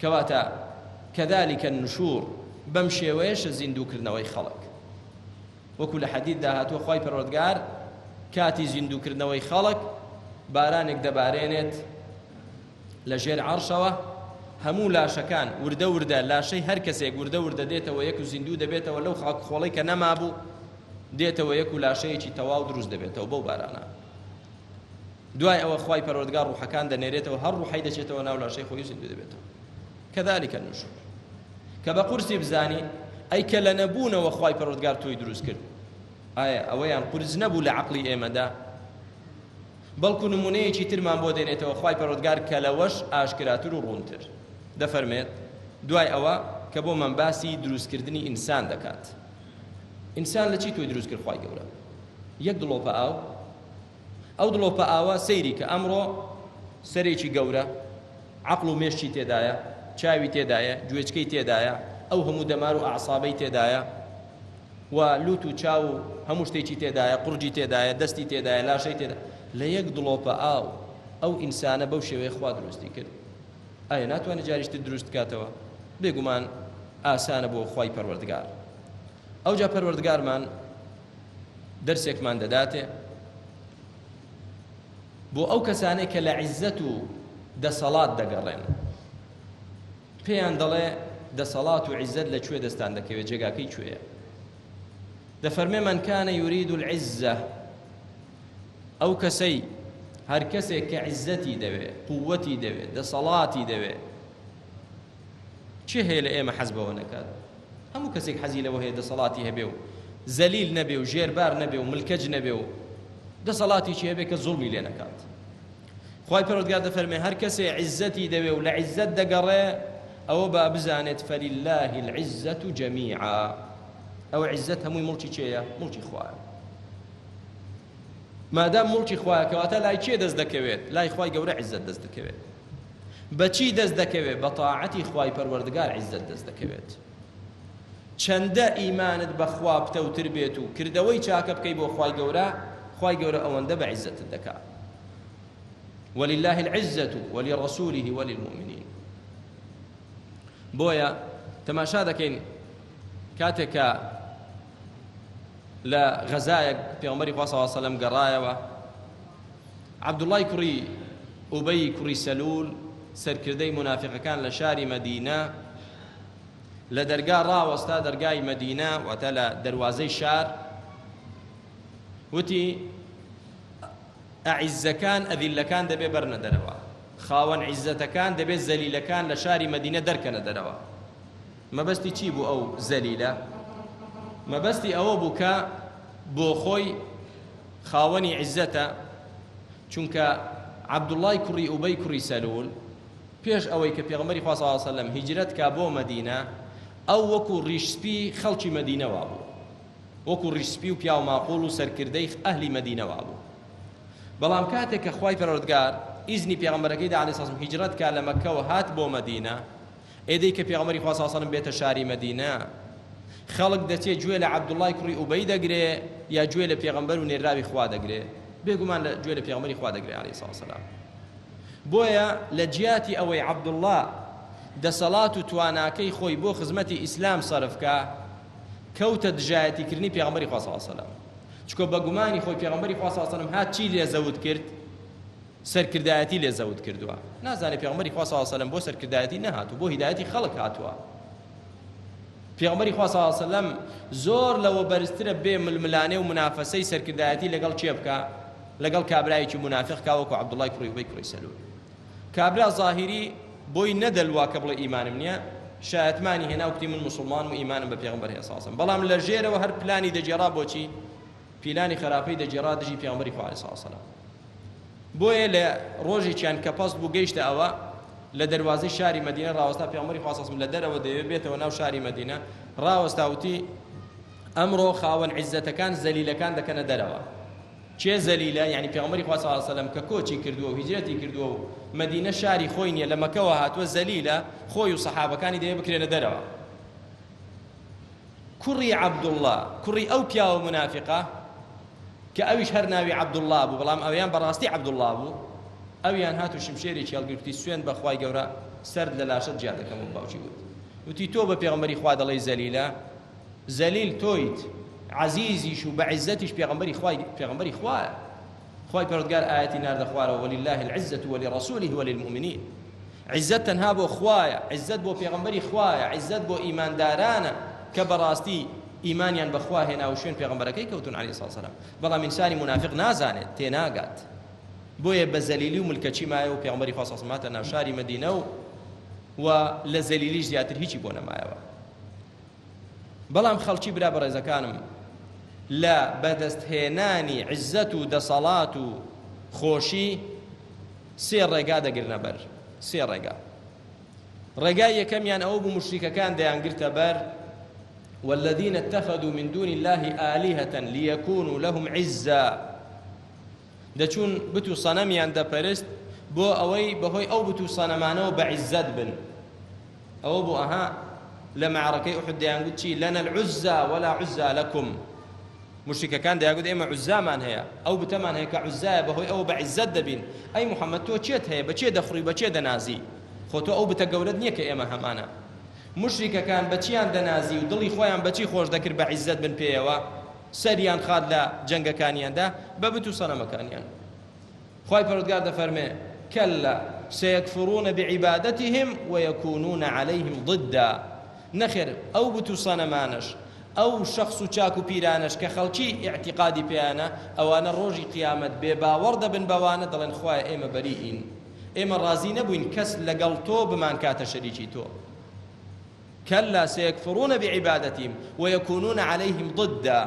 کەواتە كذلك النشور بەم شێوەیەشە زیندووکردنەوەی خەڵک وەکو لە حەدیثدا هاتووە خوای پەروەردگار کاتی زیندووکردنەوەی خەڵک بارانێک دەبارێنێت لە ژێر عەرشەوە هەموو لاشەکان وردە وردە لاشەی هەر کەسێک وردە وردە دێتەوە یەک و زیندوو دەبێتەوە لەو خاک خۆڵەی کە نەمابوو دێتەوە یەک و لاشەیەکی تەواو دروست دەبێتەوە بەو بارانە دوای ئەوە خوای پەروەردگار ڕوحەکان دەنێرێتەوە هەر ڕوحەی دەچێتەوە ناو لاشەی خۆی و زیندوو دەبێتەوە كذلك النشور کە بە قورسی بزانی ئەی کە لە نەبوونەوە خوای پەروەردگار تۆی دروست کرد ئایا ئەوەیان قورس نەبوو لە عەقڵی ئێمەدا بەڵکو نمونەیەکی ترمان بۆ دێنێتەوە خوای پەروەردگار کە لەوەش ئاشکراتر و ڕوونتر دەفەرمێت دوای ئەوە کە بۆمان باسی دروستکردنی ئینسان دەکات ئینسان لە چی تۆی دروست کرد خوای گەورە یەک دڵۆپە ئاو ئەو دڵۆپە ئاوە سەیری کە ئەمڕۆ سەرێکی گەورە عەقڵ و مێشکی تێدایە چاوی تێدایە گوێچکەی تێدایە ئەو هەموو دەمار و ئەعسابەی تێدایە و لوت و چاو و هەموو شتێکی تێدایە قورگی تێدایە دەستی تێدایە لاشەی تێدا لە یەک دڵۆپە ئاو ئەو ئینسانە بەو شێوەیە خوا دروستی کرد ئایا ناتوانێت جاریشتر دروست بکاتەوە بێگومان ئاسانە بۆ خوای پەروەردگار ئەوجا پەروەردگارمان دەرسێکمان دەداتێ بۆ ئەو کەسانەی کە لە عیزەت و دەسەڵات دەگەڕێن پێیان دەڵێ دەسەڵات و عیزەت لە کوێ دەستان دەکەوێت جێگاکەی کوێیە دەفەرمێ من كان يريد العزة ئەو کەسەی هەر کەسێک کە عیزەتی دەوێ قووەتی دەوێ دەسەڵاتی دەوێ کێ هەیە لە ئێمە حەز بەوە نەکات هەموو کەسێک حەزی لەوە هەیە دەسەڵاتی هەبێ و زەلیل نەبێ و ژێربار نەبێ و ملکەچ نەبێ و دەسەڵاتێکی هەبێ کە زوڵمی لێ نەکات خوای پەروەردگار دەفەرمێ هەر کەسێ عیزەتی دەوێ و لە عیزەت دەگەڕێ ئەوە با بزانێت فلله العزة جميعا ئەوە عیزەت هەمووی مڵکی کێیە مڵکی خوایە مادام مڵکی خوایە کەواتە لای کێ دەست دەکەوێت لای خوای گەورە عیزەت دەست دەکەوێت بەچی دەست دەکەوێت بە تاعەتی خوای پەروەردگار عیزەت دەست دەکەوێت چەندە ئیمانت بە خوا پتەوتر بێت و کردەوەی چاکە بکەی بۆ خوای گەورە خوای گەورە ئەوەندە بە عیزەتت دەکا ولله العزة ولرسوله وللمؤمنين بۆیە تەماشا دەکەین کاتێک کە لە غەزایەک پێغەمبەری خوا صلی الله علیه و سلم گەڕایەوە عەبدوڵای کوڕی ئوبەی کوڕی سەلول سەرکردەی مونافیقەکان لە شاری مەدینە لە دەرگا ڕاوەستا دەرگای مەدینە واتە لە دەروازەی شار وتی ئەعیزەکان ئەذیلەکان دەبێ بەرنە دەرەوە خاوەن عیزەتەکان دەبێ زەلیلەکان لە شاری مەدینە دەرکەنە دەرەوە. مەبەستی چی بوو ئەو زەلیلە؟ مەبەستی ئەوە بوو کە بۆ خۆی خاوەنی عیزەتە، چونکە عەبدوڵڵای کوڕی ئوبەی کوڕی سەلول پێش ئەوەی کە پێغەمبەری خوا صلی اللە علیە وسلم هیجرەت کا بۆ مەدینە ئەو وەکو ڕیش سپی خەڵکی مەدینە وابوو، وەکو ڕیش سپی و پیاو ماقوڵ و سەرکردەی ئەهلی مەدینە وابوو. بەڵام کاتێک کە خوای پەروەردگار ئیزنی پێغەمبەرەکەی دا علیە السلام هیجرەت کا لە مەککەوە هات بۆ مەدینە، ئێدەی کە پێغەمبەری خوا صلی اللە علیە وسلم بێتە شاری مەدینە خەڵک دەچێ گوێ لە عەبدوڵڵای کوڕی ئوبەی دەگرێ یا گوێ لە پێغەمبەر و نێراوی خوا دەگرێ؟ بێگومان لە گوێ لە پێغەمبەری خوا دەگرێ علیە الصلوة والسلام. بۆیە لە جیاتی ئەوەی عەبدوڵڵا دەسەڵات و تواناکەی خۆی بۆ خزمەتی ئیسلام سەرف کا کەوتە دژایەتیکردنی پێغەمبەری خوا صلی اللە علیە وسلم، چونکە بە گومانی خۆی پێغەمبەری خوا صلی اللە علیە وسلم هات چی لێ زەوت کرد؟ سەرکردایەتی لێ زەوت کردووە. نازانێ پێغەمبەری خوا صلی اللە علیە وسلم بۆ سەرکردایەتی نەهاتوو، بۆ هیدایەتی خەڵک هاتووە. پێغەمبەری خوا صلی اللە علیە وسلم زۆر لەوە بەرزترە بێ ململانێ و منافەسەی سەرکردایەتی لەگەڵ کێ بکا؟ لەگەڵ کابرایەکی مونافق کا وەکو عەبدوڵڵای کوڕی ئوبەی کوڕی سەلول. کابرا زاهیری بۆی نەدەلوا کە بڵێ ئیمانم نییە، شایەتمانی هێنا و کوتی من موسڵمانم و ئیمانم بە پێغەمبەر هەیە صلی اللە علیە وسلم، بەڵام لە ژێرەوە هەر پلانی دەگێڕا بۆچی؟ پیلانی خراپەی دەگێڕا دژی پێغەمبەری خوا علیە الصلوة والسلام. بۆیە لە ڕۆژێکیان کە پەست بوو گەیشتە ئەوە لە دەروازەی شاری مەدینە ڕاوەستا پێغەمبەری خوا صلی اللە علیه و سلم لە دەرەوە دەیەوێت بێتەوە ناو شاری مەدینە ڕاوەستا وتی ئەمڕۆ خاوەن عیزەتەکان زەلیلەکان دەکەنە دەرەوە کێ زەلیلە یعنی پێغەمبەری خوا صلی اللە علیه و سلم کە کۆچی کردووە و هیجرەتی کردووە و مەدینە شاری خۆی نییە لە مەکەوە هاتووە زەلیلە خۆی و سەحابەکانی دەیە بکرێنە دەرەوە کوڕی عەبدوڵڵا، کوڕی ئەو پیاوە مونافیقە کە ئەویش هەر ناوی عەبدوڵڵا بوو، بەڵام ئەویان بەڕاستی عەبدوڵڵا بوو، ئەویان هات و شمشێرێکی هەڵگرت وتی، سوێند بە خوای گەورە سەرت لە لاشەت جیا دەکەمەوە. باوکی وت، وتی، تۆ بە پێغەمبەری خوا دەڵێی زەلیلە؟ زەلیل تۆیت، عەزیزیش و بە عیززەتیش پێغەمبەری خوای پێغەمبەری خوایە. خوای پەروەردگار ئایەتی ناردە خوارەوە، ولله العزة ولرسوله وللمؤمنین. عیزەت تەنها بۆ خوایە، عیزەت بۆ پێغەمبەری خوایە، عیزەت بۆ ئیماندارانە کە بەڕاستی ئیمانیان بە خوا هێنا و شوێن پێغەمبەرەکەی کەوتون علیە الصلوة والسلام. بەڵام ئینسانی مونافیق نازانێت، تێناگات. بۆیە بە زەلیلی و ملکەچی مایەوە و پێغەمبەری خوا صلی اللە علیە و سلم هاتە ناو شاری مەدینە و و لە زەلیلیش زیاتر هیچی بۆ نەمایەوە. بەڵام خەڵکی برا بەڕێزەکانم لە بەدەستهێنانی عیزەت و دەسەڵات و خۆشی سێ ڕێگا دەگرنە بەر، سێ ڕێگا. ڕێگای یەکەمیان ئەوە بوو موشریکەکان دەیانگرتە بەر، والذین اتخذوا من دون الله آلهة ليكونوا لهم عزا، دەچوون بت و سەنەمیان دەپەرست بۆ ئەوەی بەهۆی ئەو بت و سەنەمانەوە بە عیزەت بن. ئەوە بوو ئەها لە مەعرەکەی ئوحد دەیانگوت چی؟ لنا العزا ولا عزا لكم. مشریکەکان دەیانگوت ئێمە عوزامان هەیە، ئەو بتەمان هەیە کە عوزایە، بەهۆی ئەوە بە عیزەت دەبین. ئەی محەممەد تۆ چێت هەیە؟ بە چێ دەخوڕی؟ بە چێ دەنازی؟ خۆ تۆ ئەو بتە گەورەت نییە کە ئێمە هەمانە. مشریکەکان بە چیان دەنازی و دڵی خۆیان بە چی خۆش دەکرد بە عیزەت بن پێیەوە؟ سەریان خات لە جەنگەکانیاندا بە بت و سەنەمەکانیان. خوای پەروەردگار دەفەرمێ، کلا سیکفرون بعبادتهم ویکونون علیهم ضدا، نەخێر ئەو بت و سەنەمانەش، ئەو شەخس و چاک و پیرانەش کە خەڵکی ئیعتیقادی پێیانە، ئەوانە ڕۆژی قیامەت بێ باوەڕ دەبن بەوانە، دەڵێن خوایە ئێمە بەریئین، ئێمە ڕازی نەبووین کەس لەگەڵ تۆ بمانکاتە شەریکی تۆ. کلا سیکفرون بعبادتهم ویکونون علیهم ضدا،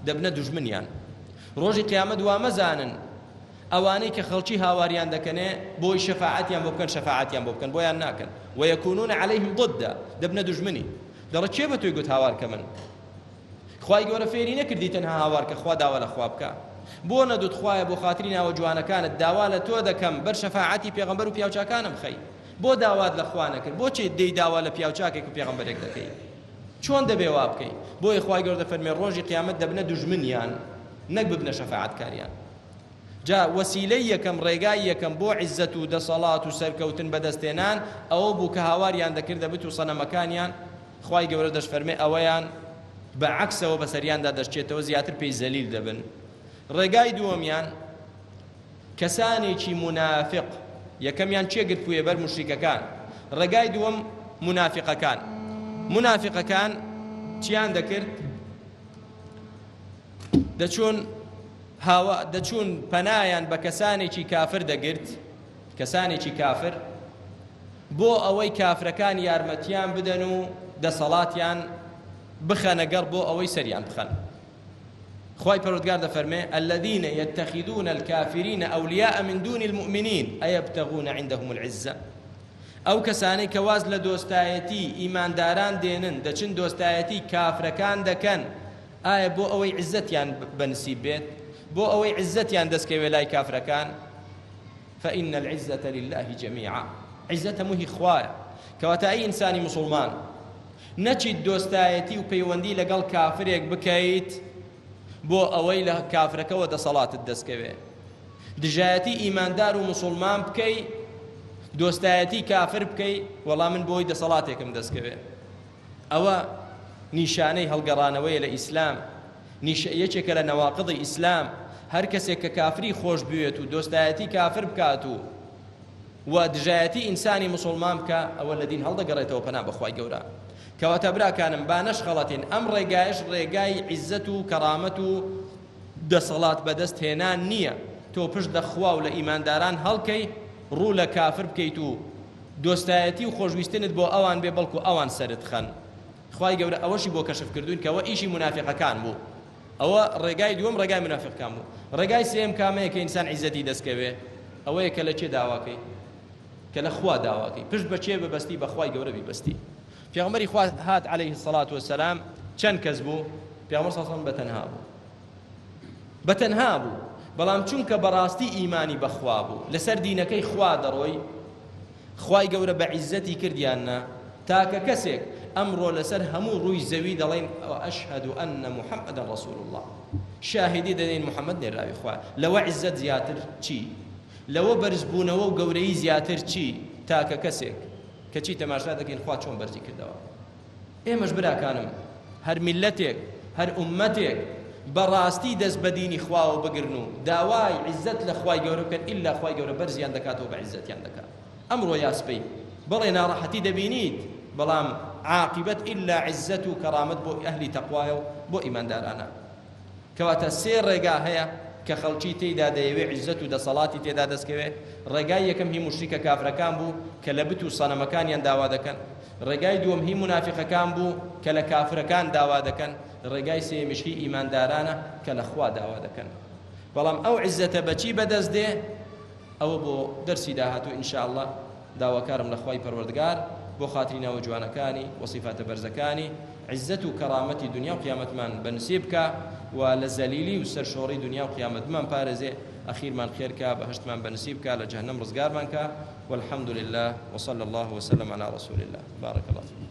دەبنە دوژمنیان ڕۆژی قیامەت. وا مەزانن ئەوانەی کە خەڵکی هاواریان دەکەنێ بۆی شەفاعەتیان بۆ بکەن شەفاعەتیان بۆ بکەن بۆیان ناکەن. ویکونون علیهم ضدا، دەبنە دوژمنی. دەڵێ کێ بە تۆی گوت هاوار کە من؟ خوای گەورە فێری نەکردی تەنها هاوار کە خوا داوا لە خوا بکە. بۆ نەدوت خوایە بۆ خاتری ناوە جوانەکانت داوا لە تۆ دەکەم بەر شەفاعەتی پێغەمبەر و پیاوچاکانم خەی؟ بۆ داوات لە خوا نەکرد؟ بۆچی دێی داوا لە پیاوچاکێک و پێغەمبەرێک دەکەی؟ چۆن دەبێ وا بکەی؟ بۆیە خوای گەورە دەفەرمێ ڕۆژی قیامەت دەبنە دوژمنیان نەک ببنە شەفاعەتکاریان. جا وەسیلەی یەکەم، ڕێگای یەکەم بۆ عیزەت و دەسەڵات و سەرکەوتن بەدەستهێنان ئەوە بوو کە هاواریان دەکردە بت و سەنەمەکانیان، خوای گەورە دەشفەرمێ ئەوەیان بە عەکسەوە بەسەریاندا دەشچێتەوە زیاتر پێی زەلیل دەبن. ڕێگای دووەمیان کەسانێکی مونافق، یەکەمیان کێ گرتبوویە بەر؟ موشریکەکان. ڕێگای دووەم مونافقەکان. مونافقەکان چیان دەکرد؟ دەچوون هاوا دەچوون پەنایان بە کەسانێکی کافر دەگرت، کەسانێکی کافر بۆ ئەوەی کافرەکان یارمەتیان بدەن و. دەسەڵاتیان بخەنە گەڕ بۆ ئەوەی سەریان بخەن. خوای پەروەردگار دەفەرمێ، الذین یتخذون الکافرین اولیاء من دون المؤمنین ایبتغون عندهم العزە. ئەو کەسانەی کە واز لە دۆستایەتی ئیمانداران دێنن دەچن دۆستایەتی کافرەکان دەکەن ئایا بۆ ئەوەی عزەتیان بەنسیب بێت بۆ ئەوەی عزەتیان دەستکەوێ لای کافرەکان فإن العزة لله جميعا عزەت هەموو هی خوایە کەواتە ئەی ئینسانی موسڵمان نەچیت دۆستایەتی و پەیوەندی لەگەڵ کافرێک بکەیت بۆ ئەوەی لە کافرەکەوە دەسەڵاتت دەستکەوێ دژایەتی ئیماندار و موسڵمان بکەی دۆستایەتی کافر بکەی وەڵا من بۆی دەسەڵاتێکم دەستکەوێ ئەوە نیشانەی هەڵگەڕانەوەیە لە ئیسلام یەکێکە لە نەواقضی ئیسلام هەر کەسێک کە کافری خۆش بوێت و دۆستایەتی کافر بکات و و دژایەتی ئینسانی موسوڵمان بکا ئەوە لە دین هەڵدەگەڕێتەوە پەنا بەخوای گەورە کەواتە براکانم با نەشخەڵەتین ئەم ڕێگایەش ڕێگای عیزەت و کەرامەت و دەسەڵات بەدەست هێنان نییە تۆ پشت لە خوا و لە ئیمانداران هەڵکەی ڕوو لە کافر بکەیت و دۆستایەتی و خۆشویستنت بۆ ئەوان بێ بەڵکو ئەوان سەرت خەن خوای گەورە ئەوەشی بۆ کەشف کردوین کەوە ئیشی مونافیقەکان بوو ئەوە ڕێگای دووەم ڕێگای منافقکان بوو ڕێگای سێیەم کامەیە کە ئینسان عیزەتی دەستکەوێ ئەوەیە کە لە کێ داواکەی کە لە خوا داواکەی پشت بە کێ ببەستی بە خوای گەورە بیبەستی پێغەمبەری خوا هات عەلەیه الصلاة والسلام چەند کەس بوو پێغەمبەر صلی الله علیه و سلم بە تەنها بوو بە تەنها بوو بەڵام چونکە بەڕاستی ئیمانی بەخوا بوو لەسەر دینەکەی خوا دەڕۆی خوای گەورە بە عیزەتی کرد یان نا؟ تاکە کەسێک ئەمڕۆ لەسەر هەموو ڕووی زەوی دەڵێین اشهد ان محمدا رسول اللە شاهیدی دەدەین محمد نێراوی خوایە لەوە عیزەت زیاتر چی؟ لەوە بەرزبوونەوە و گەورەیی زیاتر چی؟ تاکە کەسێک کەچی تەماشا دەکەین خوا چۆن بەرزی کردەوە ئێمەش براکانم هەر میللەتێک هەر ئوممەتێک بەڕاستی دەست بە دینی خواوە بگرن و داوای عیزەت لە خوای گەورە بکەن ئیلا خوای گەورە بەرزیان دەکاتەوە بە عیزەتیان دەکات ئەمڕۆ یا سبەی بەڵێ ناڕەحەتی دەبینیت بەڵام عاقبەت ئیلا عیزەت و کەرامەت بۆ ئەهلی تەقوایە و بۆ ئیماندارانە کەواتە سێ ڕێگا هەیە کە خەڵکی تێیدا دەیەوێ عیزەت و دەسەڵاتی تێدا دەستکەوێ، ڕێگای یەکەم هی موشریکە کافرەکان بوو کە لە بت و سەنەمەکانیان داوا دەکەن، ڕێگای دووەم هی مونافیقەکان بوو کە لە کافرەکان داوا دەکەن، ڕێگای سێیەمیش هی ئیماندارانە کە لە خوا داوا دەکەن. بەڵام ئەو عیزەتە بەچی بەدەست دێ؟ ئەوە بۆ دەرسی داهاتوو ان شاء اللە داواکارم لە خوای پەروەردگار بۆ خاتری ناوە جوانەکانی و سیفاتە بەرزەکانی عیزەت و کەرامەتی دونیا و قیامەتمان بە نسیب کا و لە زەلیلی و سەرشۆڕی دونیا و قیامەت بمان پارێزێ ئەخیرمان خێر کا بەهەشتمان بە نسیب کا لە جەهەنەم ڕزگارمان کا والحمد لله وصلى الله وسلم على رسول الله بارك الله فيكم.